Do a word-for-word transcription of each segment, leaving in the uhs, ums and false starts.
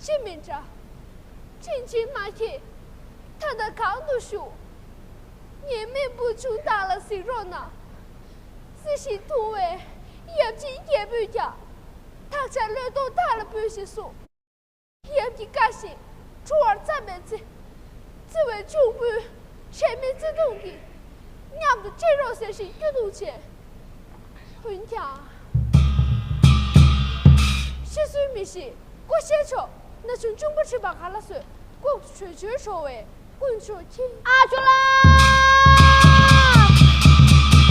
ཅི་མི་འདྲ། དྲིན་ཅན་མ་ཁྱེད། ད་ལྟ་གང་དུ་བཞུགས། ངའི་སྨན་བུ་ཆུང་དག་ལ་གཟིགས་རོགས་གནང་། བརྩེ་ཞིང་དུང་བའི་ཡབ་ཆེན་རྒྱལ་པོས་ཀྱང་། བདག་ཅག་བློས་གཏོང་དག་ལ་འབུལ་ཞེས་གསུངས། ཡབ་ཀྱི་བཀའ་བཞིན་འཁྲུ་བར་བརྩམས་པའི་ཚེ། བརྩེ་བའི་གཅུང་པོས་ཁྲེལ་མེད་བརྩེ་གདུང་གིས། མཉམ་དུ་སྤྱད་རོགས་ཟེར་ཞིང་སྐྱོ་གདུང་བྱས། འོན་ཀྱང་། ཤི་གསོན་མི་ཤེས་སྐུ་ཤའི་མཆོག་ན་ཆུང་གཅུང་པོ་ཁྲིད་པ་ག་ལ་སོད། ལྐོག་ཏུ་བྲོས་བྱོལ་འགྲོ་བའི་དཀོན་མཆོག་མཁྱེན། ཨ་ཅོ་ལགས།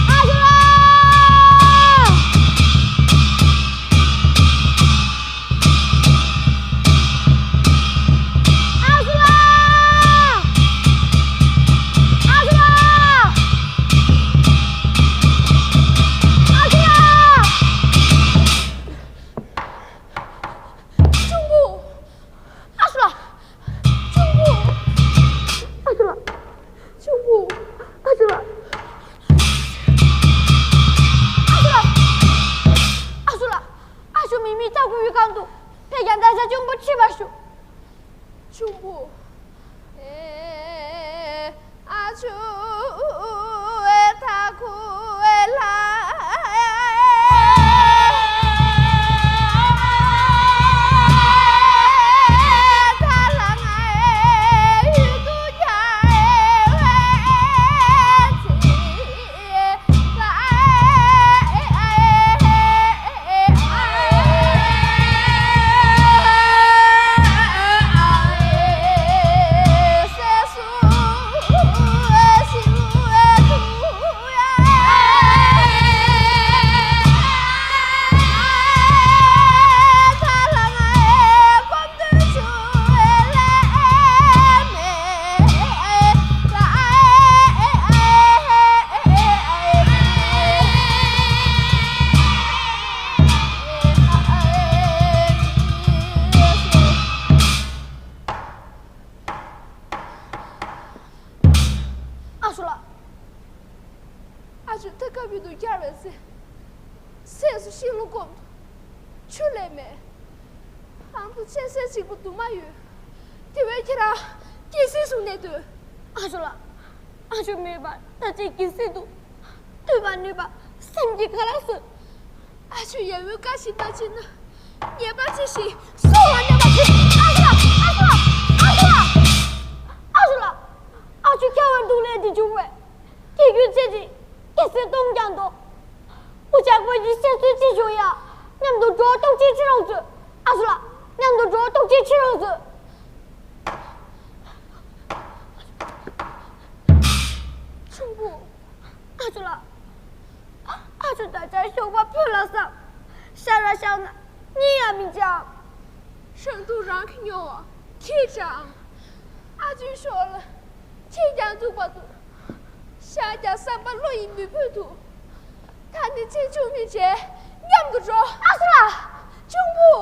ཨ་ཅོ་ལགས། ཨ་ཅོ་ལགས། ཨ་ཅོ་ལགས། ཨ་ཅོ་ལགས། གཅུང་པོ། ཨ་ཅོ་ལགས། གཅུང་པོ། ཨ་ཅོ་ལགས། གཅུང་པོ། ཨ་ཅོ་ལགས། ཨ་ཅོ་ལགས། ཨ་ཅོ་ལགས། ཨ་ཅོ་མིག་མིག་ལྟ་དགོས་ཡོད་གང་འདུག་དཔེ་རྒྱ་ད་ཆ་གཅུང་པོ་ཁྲིད་པར་ཞུ། གཅུང་པོ། ཨེ། ཨ་ཅོ། ཨེ། ད་ཁུ་ཨེ་ལ། ཨ་ཅོ་ལགས། ཨ་ཅོ་ད་སྐབས་ཡུན་དུ་བསྐྱར་བའི་ཚེ། སེམས་སུ་ཤིང་ལོ་སྐོམ་དུ། ཆུ་ལས་མེད། ཨང་དུ་ཆེ་སའི་གཅིག་པུ་དུ་མ་ཡོད། དེ་བས་ཁྱེད་རང་སྐྱེ་སྲིད་སུ་གནས་སྡོད། ཨ་ཅོ་ལགས། ཨ་ཅོ་མེད་པར་ད་ཅི་སྐྱེ་སྲིད་དུ། སྡོད་པར་ནུས་པ་སེམས་ཀྱིས་ག་ལ་གསོལ། ཨ་ཅོ་ཡབ་ཡུམ་བཀའ་བཞིན་མ་བྱས་ན། ཉེས་པ་ཆེ་ཞིང་སྲོག་ལ་གནོད་པ་ཆེ། ཨ་ཅོ་ལགས། ཨ་ཅོ་ལགས། ཨ་ཅོ་ལགས། ཨ་ཅོ་ལགས། ཨ་ཅོ་སྐྱེ་བ་སྡུག་ལས་འདི་བྱུང་བས། སྐྱེ་རྒྱུ་ཅི་ཅི་སྐྱེ་སྲིད་སྟོང་ཀྱང་འདོད། སྐུ་ཅག་པོ་ཡི་སེམས་སུ་ཅི་བྱུང་ཡང་། མཉམ་དུ་འགྲོ་ཐུགས་རྗེ་ཆེ་རོགས་མཛོད། ཨ་ཅོ་ལགས། མཉམ་དུ་འགྲོ་ཐུགས་རྗེ་ཆེ་རོགས་མཛོད། གཅུང་པོ། ཨ་ཅོ་ལགས། ཨ་ཅོ་ད་ཆ་ཞོགས་པ་ཕུད་ལ་བསམ། ཤ་ར་བཞག་ན་གཉིད་ཡང་མི་འཇགས། ཧྲང་ཏུང་རང་གིས་སྨྱོ་བ་ཁྱེད་ཀྱང་། ཨ་ཅོའི་ཞོར་ལ་ཁྱེད་ཀྱང་འདུག་པ་འདུག་ཤ་རྒྱགས་བསམ་པ་བློ་ཡི་མུན་པོས་འདུག་ད་ནི་གཅེན་གཅུང་མི་བྱེད། མཉམ་དུ་འགྲོ། ཨ་ཅོ་ལགས། གཅུང་པོ།